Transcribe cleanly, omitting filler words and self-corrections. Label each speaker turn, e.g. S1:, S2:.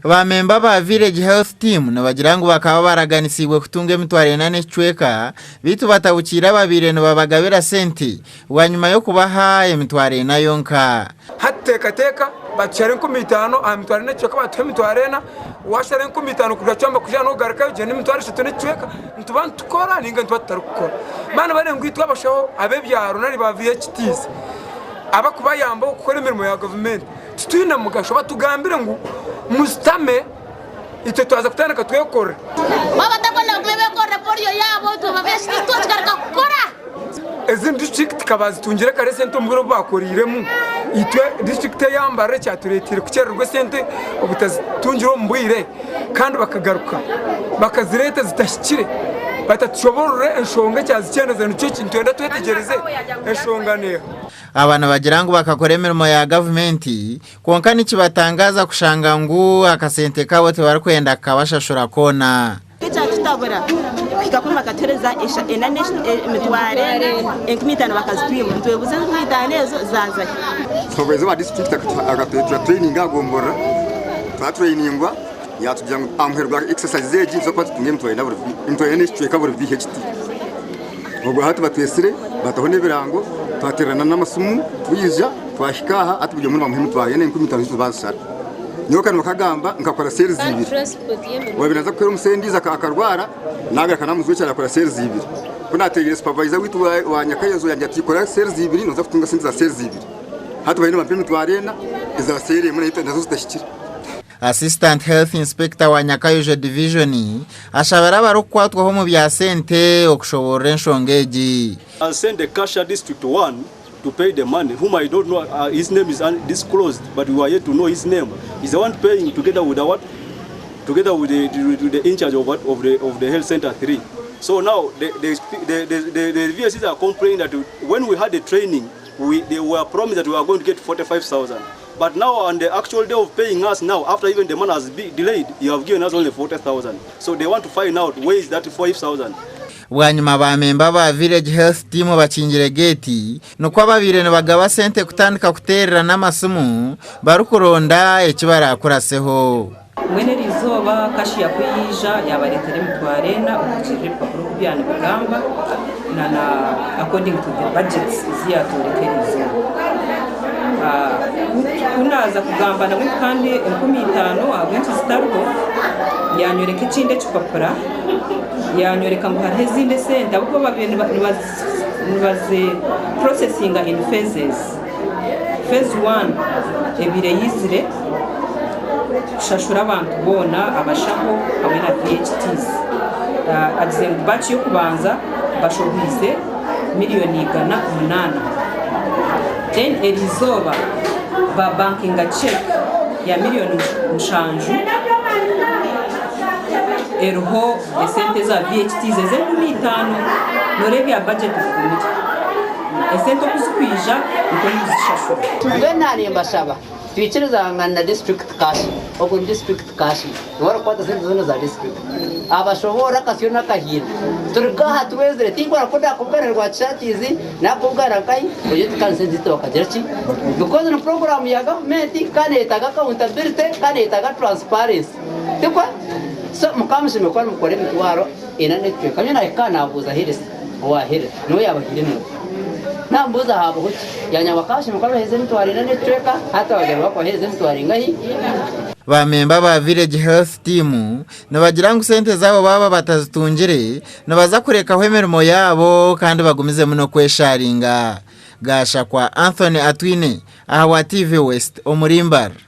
S1: Ba memba ba Village Health Team nibagira ngu bakaba baraganisiibwe kutunga emitwaro ena n'ekicweka beitu batabukiire ababaire nibabagabira sente bwanyima y'okubaha emitwaro ena yonka.
S2: Hati teekateeka batushara 5000 aha mitwaro ena n'ekicweka batuha emitwaro ena, waashara 5000 kuruga Kyamba kwija hanu ogarukayo ogyenda emitwaro eshatu n'ekicweka, nituba nitukora nainga nituba tutarikukora? Baana bari ngu itwe abashaho ab'ebyaro nari ba VHTs abarikubayambaho kukora emirimo ya gavumenti titwine mugasho batugambire ngu mushutame itwe twaza kutandika twekorere.
S3: Baaba batakwenda bagume bekorere polio yaabo itwe ba VHTs twakigaruka kukora.
S2: Ezindi disiturikiti ka baazitungire kare esente omu bwire obu baakoreiremu, itwe disiturikiti eya Mbarara ekyatureeteire kukyerererwa esente obutazitungira omu bwire kandi bakagaruka bakazireeta zitahikire batatushobororere enshonga ekyazikyendeza nikyo eki nitwenda twetegyereze enshonga neeha.
S1: Aba nibagira ngu bakakora emirimo ya gavumenti kwonka nikibatangaaza kushanga ngu akasente kaabo tibarikwenda kukabashashura koona.
S4: Ekyatutabura kuhika kunu bakatuhereza ena emitwaro ena 5000 bakazitwima nitwebuuza 5000 ezo zaazahi.
S5: Supervisor wa district akatwetera training aha gomborora twatrainingwa yatugira ngu aha muheru gwa exercise egi nituza kuba tutunga emitwaro ena buri emitwaro ena n'ekicweka buri VHT. Obwo hati batwetsire bataho n'ebirango twatererana n'amasimu twija twahika aha hati buri omwe nibamuha emitwaro ena 5000 zaitu bazishara. Nyowe kanu bakagamba nkakora sales ibiri. Owabaire naaza kuhwera omusendiizi akarwara, naagaruka naamujwekyera naakora sales ibiri. Ku naateereire supervisor waitu wa Nyakayozo yangira ati kora sales ibiri nooza kutunga sente za sales ibiri. Hati bariyo nibampa emitwaro ena, eza sale emwe nayo nazo zitahikire.
S1: Assistant Health Inspector wa Nyakayojo Division ashabire abarikukwatwaho omu bya sente okushoboorora enshonga egi.
S6: Has sent the cashier district one to pay the money whom I don't know uh, his name is undisclosed but we are yet to know his name he's the one paying together with the what together with the, with the in charge of what of the of the health center 3 so now the the the, the, the, the VSCs are complaining that when we had the training we they were promised that we are going to get 45,000 but now on the actual day of paying us now after even the money has been delayed you have given us only 40,000 so they want to find out where is that 5,000
S1: Bwanyima ba memba ba Village Health Team bakingire geeti nikwo ababaire nibagaba sente kutandika kuteererana amasimu barikuronda eki barakuraseho.
S7: Mbwenu eri izooba Kashia ku yaija yaabareetera emitwaro ena okuhikiirira ebipapura oku byaba nibigamba na na according to the budgets ezi yaatworeka eri izooba. Ku naaza kugamba nabwe nti kandi 5000 ahabw'enki zitariho, yaanyoreka ekindi ekipapura Yaanyoreka ngu hariho ezindi esente ahabw'okuba baabaire nibazi processinga in phases. Phase one ebaire eizire kushashura abantu boona abashaho hamwe na VHTs. Agizire ngu batch y'okubanza bashohwize miriyoni 108. Then eriizooba baabankinga cheque ya miriyoni 7. Eriho esente eza VHTs ez'enkumi itaano noreeba ebya budget bigumire. Esente oku zikwija nikwo nikuzishashura.
S8: Mbwenu aha nimbashaba twikirizangane na district cashier, ogu ni district cashier niwe arikukwata sente zoona za district abashoboorore akasyo n'akahinda. Turuge aha twezire tinkora ku ndakubugana Rwakishakizi nakubugana nkahi ogire oti kandi sente zaitu bakagira ki because ni program ya gavumenti kandi neyetaaga accountability kandi neyetaaga transparency. Tikwo? So mukaba mushemereire kuba nimukora emitwaro ena n'ekicweka. Nyowe naahika aha naabuuza Hirisi owa Hirisi, niwe yaabahaire emirimo. Naamubuuza haabaho ki? Yaanyanga bakaba bashemereire kuba nibaheereza emitwaro ena n'ekicweka, hati baagira ngu barikubaheereza emitwaro engahi?
S1: Ba memba ba Village Health Team nibagira ngu sente zaabo baaba batazitungire nibaza kurekaho emirimo yaabo kandi bagumizemu n'okwesharinga. Gashakwa Anthony Atwine ahabwa TV West omuri Mbarara.